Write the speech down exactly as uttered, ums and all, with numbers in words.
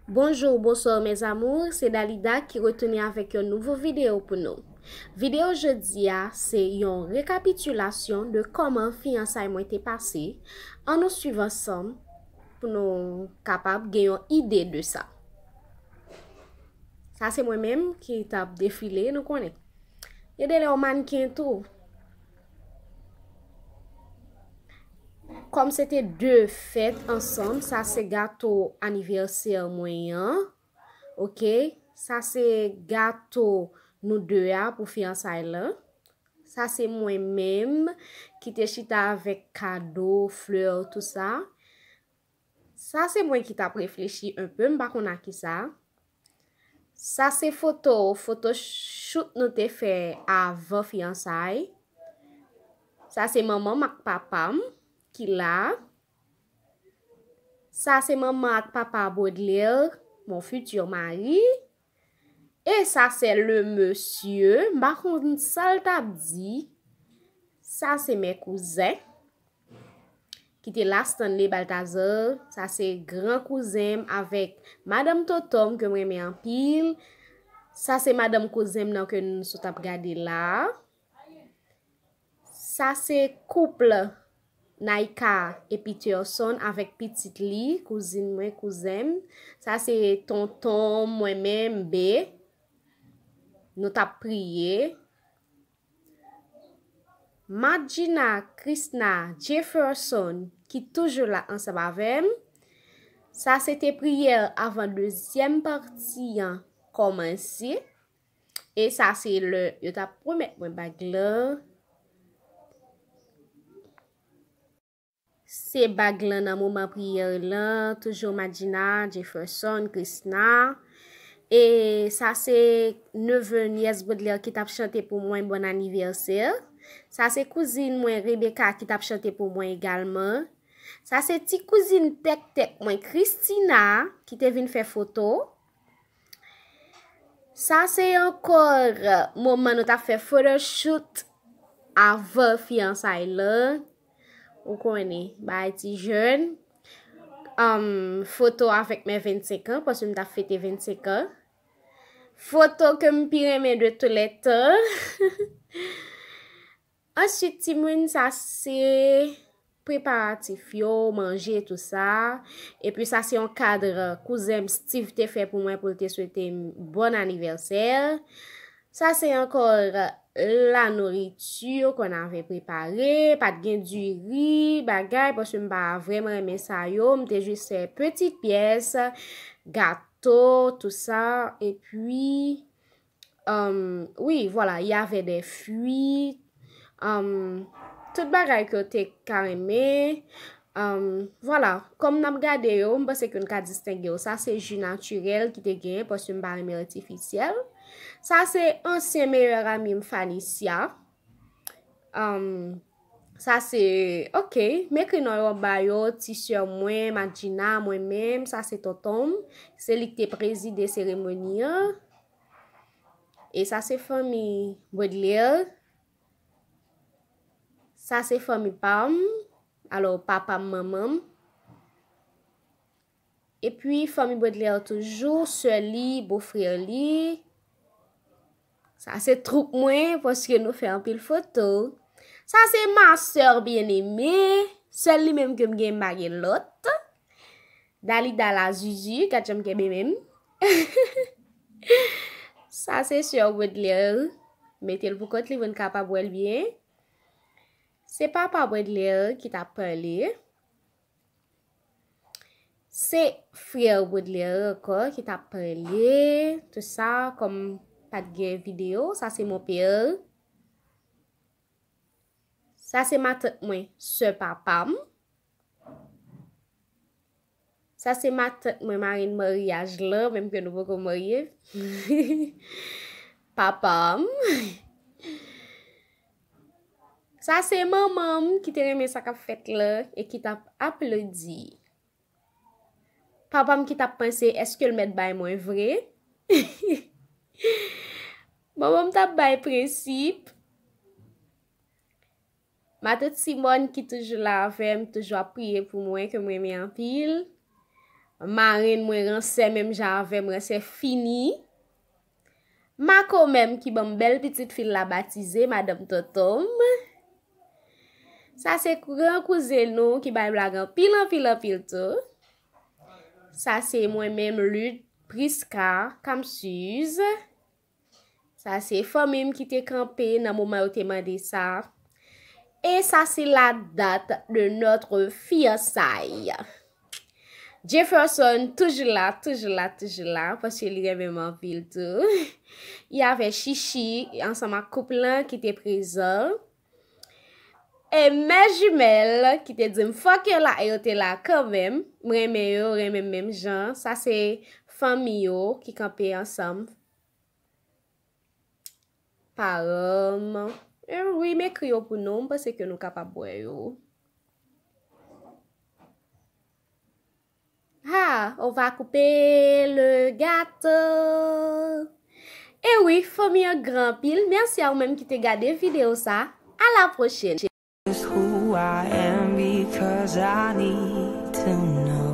Bonjou, bonswa, mes amours, se Dalida ki retounen avèk yon nouvo videyo pou nou. Videyo jodi a, se yon rekapitilasyon de kòman fiyansay mwen te pase. Ann nou swiv ansanm pou nou kapab gen yon ide de sa. Sa se mwen menm ki t ap defile, nou konnen. Gen de lè yon mannken tou. Kòm se te de fèt ansanm, sa se gato anivèsè mwen an. Oke? Sa se gato nou de a pou fiyansay lan. Sa se mwen menm ki te chita avèk kado, flè, tou sa. Sa se mwen ki t ap reflechi enpe, m pa konn a kisa. Sa se foto, foto shoot nou te fè avan fiyansay. Sa se manman m ak papa m ki la. Sa se manman ak papa Baudelaire, mon futur mari. E sa se le mesye, m pa konn sa l t ap di. Sa se men kouzen ki te la, Stanley Balthazar. Sa se gran kouzen m avèk madanm Toto m ke m renmen anpil. Sa se madanm kouzen m nan ke nou sot ap gade la. Sa se koup Naika e Peterson avèk pitit li, kouzin mwen, kouzen m. Sa se tonton mwen menm, Be. Nou t ap priye. Madjina, Krishna, Jefferson, ki toujou la ansanm avè m. Sa se te priyè avan dezyèm pati an kòmanse. E sa se lè yo t ap remèt mwen bag lan. Se bag lan nan moman priyè lan, toujou Madjina, Jefferson, Krishna. E sa se neve nyès Baudelaire ki t ap chante pou mwen bòn anivèsè. Sa se kouzin mwen Rebecca ki t ap chante pou mwen egalman. Sa se ti kouzin tèktèk mwen Christina ki te vin fè foto. Sa se ankò moman nou t ap fè photoshoot avan fiyansay lan. Ou konnen, bagay ti jèn. Anm, foto avèk mè vennsenk an, paske m t ap fete vennsenk an. Foto ke m pi renmen de tou lè tan. Answit, timoun, sa se preparatif yo, manje, tou sa. Epi sa se yon kad kouzen m Steve te fè pou mwen pou l te swete m bòn anivèsè. Sa se ankò la nouriti ke n avè prepare. Pa t gen diri, bagay, paske m pa vrèman renmen sa yo. M te jis fè pitit pyès, gato, tou sa. Epi, Anm, wi, vwala, y avait des fruits, anm, tout bagay ke w te ka renmen. Anm, vwala, kòm n ap gade yo, m panse ke n ka distenge yo. Sa se ji natirèl ki te genyen, paske m pa renmen atifisyèl. Sa se ansyen meyè ami m, Fanicia. Anm, sa se, oke, m ekri non yo anba yo, ti sè mwen, Madjina, mwen menm, sa se tonton m. Se li ki te prezide seremoni an. E sa se fanmi Baudelaire. Sa se fanmi pa m. Alò, papa m, manman m. Epi, fanmi Baudelaire toujou, sè li, bofrè li. Sa se twoup mwen, paske nou fè anpil foto. Sa se ma sè byeneme, sèl li menm ke m gen, m pa gen lòt. Dalida la Zuzu, gad jan m kenbe men m. Sa se sè Baudelaire. Mete l pou kont li pou n kapab wè l byen. Se papa Baudelaire ki t ap pale. Se frè Baudelaire ankò ki t ap pale. Tou sa, kòm pa t gen videyo, sa se mon pè. Sa se matant mwen, sè papa m. Sa se matant mwen, marenn maryaj lan, menm ke nou poko marye. Papa m. Sa se manman m ki te renmen sa k ap fèt la e ki t ap aplodi. Papa m ki t ap panse, èske l mèt bay mwen vre? Manman m t ap bay prensip. Matant Simòn ki toujou la avè m, toujou ap priye pou mwen, ke m renmen anpil. Marenn mwen ransè menm jan avè m, ransè fini. Mako menm ki ban m bèl pitit fi l la batize, madanm tonton m. Sa se gran kouzen nou ki bay blag anpil, anpil, anpil tou. Sa se mwen menm, Lud Prisca Kamsuz. Sa se fanmi m ki te kanpe nan moman yo te mande sa. E sa se la date de notre fiançailles. Jefferson toujou la, toujou la, toujou la, paske li renmen m anpil tou. Y avè Chichi, ansanm ak koup lan ki te prezan. E mè jimèl ki te di m fòk yo la, e yo te la kanmenm. M renmen yo, renmen m menm jan. Sa se fanmi yo ki kanpe ansanm. Paran m. E wi, m ekri yo pou nou, m panse ke nou kapab wè yo. Ha, on va couper le gâteau. E wi, fanmi an gran anpil. Mèsi a ou menm ki te gade videyo sa. A la pwochèn. Is who I am because I need to know.